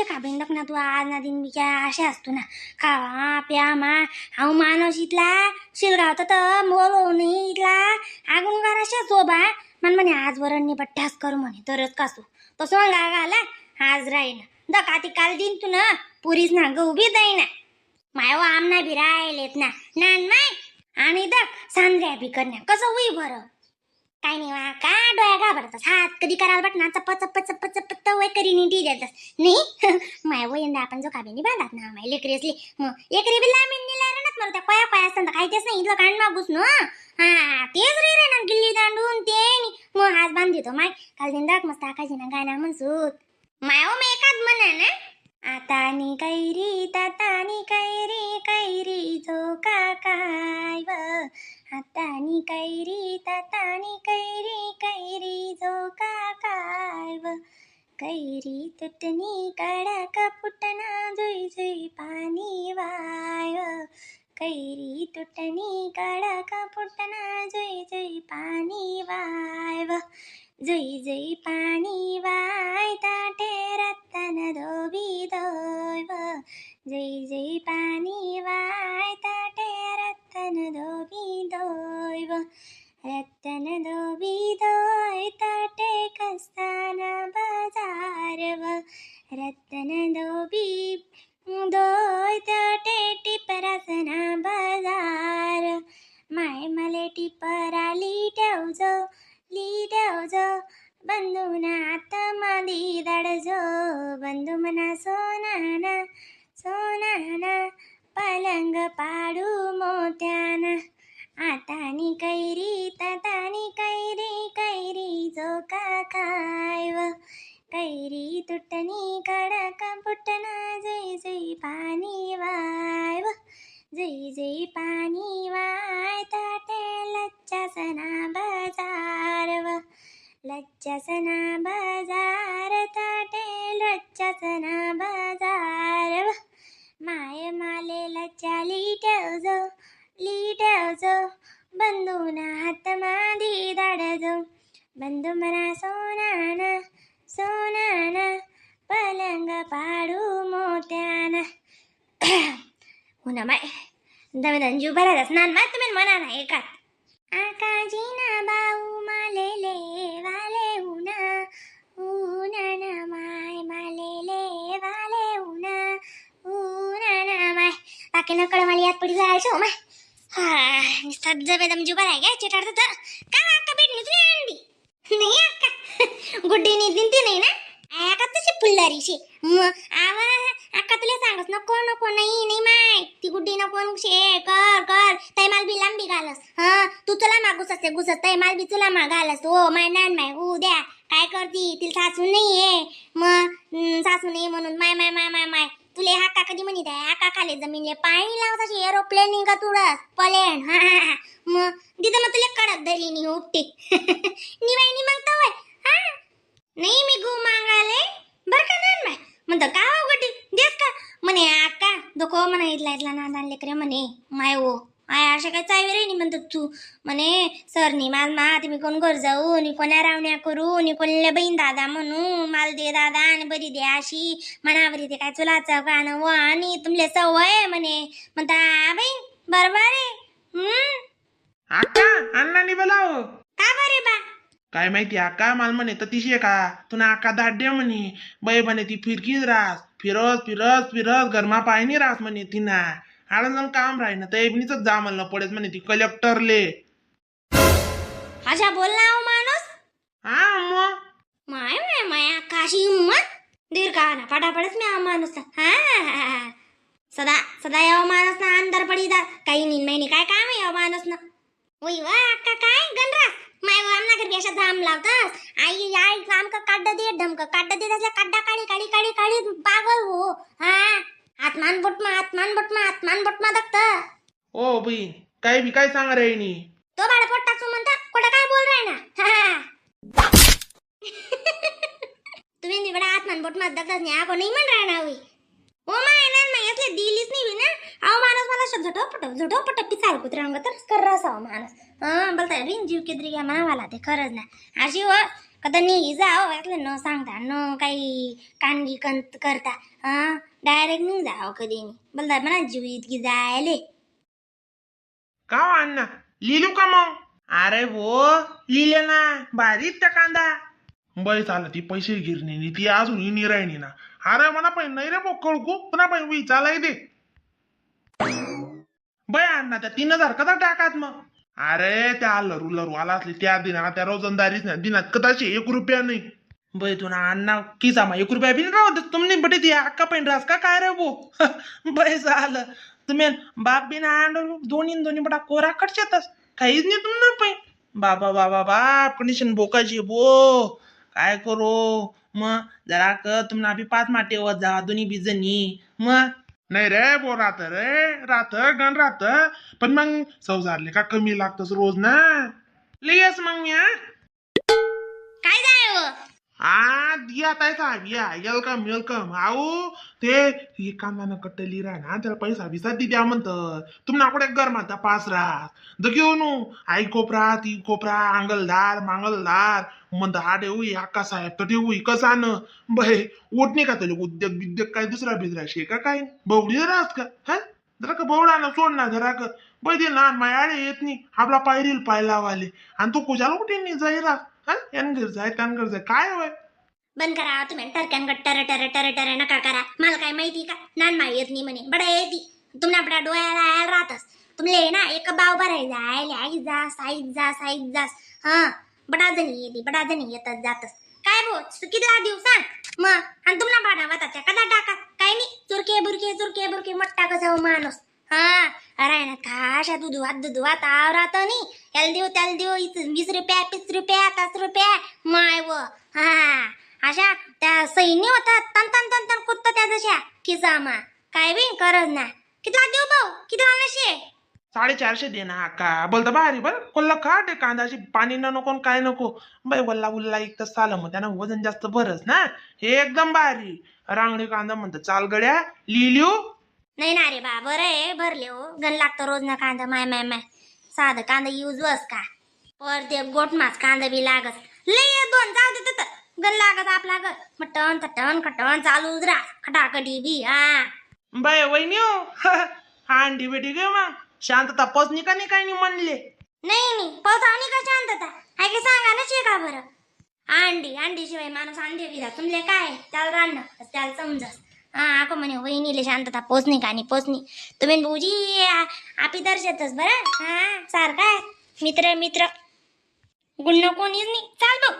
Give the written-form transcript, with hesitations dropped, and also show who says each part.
Speaker 1: शे का बिंदक ना तू आज ना दिन बिचा अशा असतो ना खावा प्या मा हाव माणूस इथला शिलगाव तर बोलव नाही इथला आगून अशा सोबा मन म्हणे आज वरण बट्टास कर म्हणे तरच कासू तसं गागाला आज राहीन दका ती काल दिन तू ना पुरीच ना गहू बी ना माय व आमना बी राहिलेत ना नान माय आणि दक सांद्र्या बी करण्या कसं होई बरं. काय नाही वा का डोळ्या घाबरतात हात कधी करायला बट ना चप्प चप्प चप्प चप्प तवय करीनी दी देतात नाही. माय व यंदा आपण जो काबीनी बांधात ना माय लेकरी असली मग लेकरी बी लांबी निला मग त्या कोया कोया असतात काही तेच नाही इथलं काढ मागूस ना हा तेच रे रे ना गिल्ली दांडून ते मग हात बांधितो माय काल दिन दाख मस्त आकाशी ना गाणं म्हणसूत माय हो मी एकाच म्हणा ना आतानी कैरी तातानी कैरी कैरी झोका काय व हातानी कैरी तातानी कैरी कैरी झोका काय व कैरी तुटणी कडक फुटना जुई जुई पाणी वाय कैरी तुटणी कडक फुटना जुई जुई पाणी वाय व जुई जुई पाणी वाय ताटे रतन धोबी दोय व जुई जुई पाणी वाय ताटे रतन धोबी दोय व रतन धोबी दोय ताटे कस्ताना बाजार व रतन धोबी दोय ताटे टिपरासना बाजार माय मले टिपरा ली ठेवजो ली ठेवजो बंधूना आतमध्ये दडजो बंधू मना सोनाना सोनाना पलंग पाडू मोत्याना आतानी कैरी तातानी कैरी कैरी झोका काय व कैरी तुटणी कडक फुटना जुई जुई पाणी वाय व जुई जुई पाणी वाय ताटे लज्जासना बाजार व लज्जासना बाजार ताटे लज्जासना बाजार व माय माले लज्जा ली ठेवजो ली ठेवजो बंधूना हातमादी दाडजो बंधू मना सोनाना सोनाना पलंग पाडू मोत्याना. हो ना माय दमे धनजीव भरायलाच नान माय तुम्ही म्हणा ना एकात आकाजीना बाऊ माले ले वाले उना उना ना माय माले ले वाले उना उना ना माय बाकी नकळ मला यात पडी जायचं हो माय. हा नुसता जबेदम जीव भराय घ्या चिटाडत का अक्का भेट तुझी आणली नाही अक्का गुड्डी नाही नाही ना अक्का तशी फुल्लारी शे मग आवा अक्का तुला सांगस नको नको नाही नाही माय ती गुड्डी नको शे कर कर तै माल बी लांबी घालस हा तू तुला मागूस असते घुसत तै माल बी तुला मा घालस हो माय नान माय ऊ द्या काय करती तिला सासू नाही आहे मग सासू नाही म्हणून माय माय माय माय माय तुले हाका कधी म्हणित आहे हाका खाली जमीनले पाणी लावत एरोप्लेन का तुडस पलेन हा हा, हा. मग तिथं मग तुला कडक धरी नी उपटे निवाई नी मग तवय हा नाही मी गु मागाले बर का नान माय म्हणतं का हो गटी देस का म्हणे आका दको म्हणा इथला इथला नादान लेकरे म्हणे माय हो I अशा काय चावी रे म्हणतो तू म्हणे सरनी माल मा तुम्ही कोण घर जाऊ नी कोण्या रावण्या करू नी कोणल्या बहीण दादा म्हणू माल दे दादा आणि बरी दे अशी मनावरी ते काय चुलाचं गाणं व आणि तुमले सवय म्हणे म्हणता बाई बरोबर आहे. हम्म.
Speaker 2: आका अण्णांनी बोलाव.
Speaker 1: का बरे बा?
Speaker 2: काय माहिती आका मला म्हणे तर तिशे का तुना आका दाड्य म्हणे बाई म्हणे ती फिरकीच रास फिरस फिरस फिरस घरमा पाय नाही रास म्हणे तिना आळं काम राही ना ते इबनीच जा म्हणलं पडेच म्हणे ती कलेक्टरले.
Speaker 1: अशा बोलला हो माणूस.
Speaker 2: हा मग.
Speaker 1: माय माय माय आकाशी हिम्मत दीर का ना पटापटच मी माणूस हा हा, हा. सदा सदा यावं माणूस ना अंदर पडी जा काही नाही नाही काय काम आहे यावं माणूस ना ओय वा अक्का काय गणरास माय वा आमना घरी अशा जाम लावतास आई आई आमका काड्ड दे ढमक काड्ड दे त्याच्या काड्डा काढी काढी काढी काढी पागल हो हा आत्मान बोटमा आत्मान बोटमा आत्मान बोटमा दगत.
Speaker 2: ओ बहीण काय बी काय सांगा रे नी.
Speaker 1: तो बाळ पोट टाकू म्हणता कोठं काय बोल राय ना हा. तुम्ही निवडा आत्मान बोट मात दगतास नाही आको नाही म्हण राहणार होई हो माय ना माय असले दिलीच नाही बी ना अहो माणूस मला असं झटोपट झटोपट पिसाल कुत्रा अंग तर कर असावं माणूस हा बोलता रिन जीव केद्री घ्या म्हणावाला ते खरंच ना अशी हो कदा निघी जाओ यातलं न सांगता न काही कानगी कंत करता. हा डायरेक्ट निघ जाओ कधी नाही बोलता म्हणा जीव इतकी जायले.
Speaker 2: का हो अण्णा, लिहिलू का मग? अरे भो, लिहिले ना भारीत त्या कांदा. बाई चाल ती पैसे गिरणी ती अजून निरायणी ना. अरे म्हणा पण नाही रे बो कळकू पुन्हा पण विचाराय दे. बाई अण्णा, त्या 3000 कदा टाकात मग? अरे त्या लरू लरू आला असली त्या दिना त्या रोजंदारीच ना दिनात कदाशी 1 रुपया नाही. बाई तुना अण्णा किसा मा 1 रुपया बी नाही राहत तुमने बटे ती अक्का पण रास का काय रे बो? बाई झालं तुम्ही बाप बी ना दोन्ही दोन्ही बटा कोरा खर्चेतच काहीच नाही तुम्हाला पण. बाबा बाबा बाप कंडिशन बोकाची बो, काय करू मग? जरा क तुम्हाला बी पाच माटेवर जा दोन्ही बी जणी मग. नाही रे बो, राहत रे राहत गण राहत, पण मग संसारले का कमी लागतस रोज ना. लिहिस मग मी हा.
Speaker 1: काय जाय हो?
Speaker 2: आ दिया ताय साहेब, या welcome welcome. आऊ ते हे कांदा कट्टली राह ना, त्याला पैसा बिसा दी द्या म्हणत. तुम्हाला कुठे गरमाता पास राहत the घेऊन आई कोपरा ती कोपरा अंगलदार मांगलदार म्हणत. हा देऊ अक्का साहेब तर देऊ कसा न बहे उठ नाही का तुला उद्योग बिद्योग काय दुसरा बिसरा शे का काय बवडी राहत का? हा जरा का बवडा ना सोड ना जरा का बै ते लहान मायाळे येत नाही आपला पायरील पाय लावाले आणि तू कुशाला कुठे नाही जाई राह. हा यान घर जाय त्यान घर जाय काय होय?
Speaker 1: बंद करा तुम्ही टरक्यान टर टर टर टर नका करा. मला काय माहिती का नान माई येत नाही म्हणे? बडा येती तुम्हाला आपल्या डोळ्याला यायला राहतस. तुमले ना एक बाव भरायचा आयले आई जास आई जास आई जास. हा बडा जणी येते बडा जणी येतच जातस. काय भो किती देऊ सांग मग? आणि तुम्हाला बाडा वाता त्या कदा टाका काय नाही चुरके बुरके चुरके बुरके मोठा कसा हो माणूस. हा अरे ना काशा दुधवात दुधवात आव राहत नाही. याला देऊ त्याला देऊ इथं 20 रुपया 30 रुपया 10 रुपया माय व. हा अशा त्या सैन्य होतात तन तन तन तन कुत्त त्या जशा खिसामा काय बी करज ना. किती देऊ भाऊ, किती नशे?
Speaker 2: 450 दे ना का बोलता. भारी बरं कोल्हा का ते कांदाशी पाणी न नको न काय नको बाई. वल्ला उल्ला एक तर चाल मग त्यानं वजन जास्त भरस ना. हे एकदम भारी रांगडी कांदा म्हणतं. चाल गड्या लिहिलिओ.
Speaker 1: नाही ना रे बा, बरं आहे भरले हो. गण लागतं रोज ना कांदा. माय माय माय साधं कांदा यूज बस का पर ते गोट मास कांदा बी लागत लय ये दोन जाऊ दे तिथं गण लागत आपला ग मटण थटण खटण चालूच राह खटाखटी बी हा.
Speaker 2: बाय वहिनी हो हांडी बेटी गे मग शांतता पोचणी का नाही काही नाही म्हणले.
Speaker 1: नाही नाही पोचावणी का शांतता ऐक सांगा ना शे का बरं? अंडी अंडी शिवाय माणूस अंडे विधा तुमले काय त्याला राहणं त्याला समजस. हा आको म्हणे वहिनीले शांतता पोचणी का नाही पोचणी. तुम्ही भाऊजी आपी दर्शतच बरं. हा सारखा आहे मित्र मित्र गुण कोणीच नाही. चाल बघ.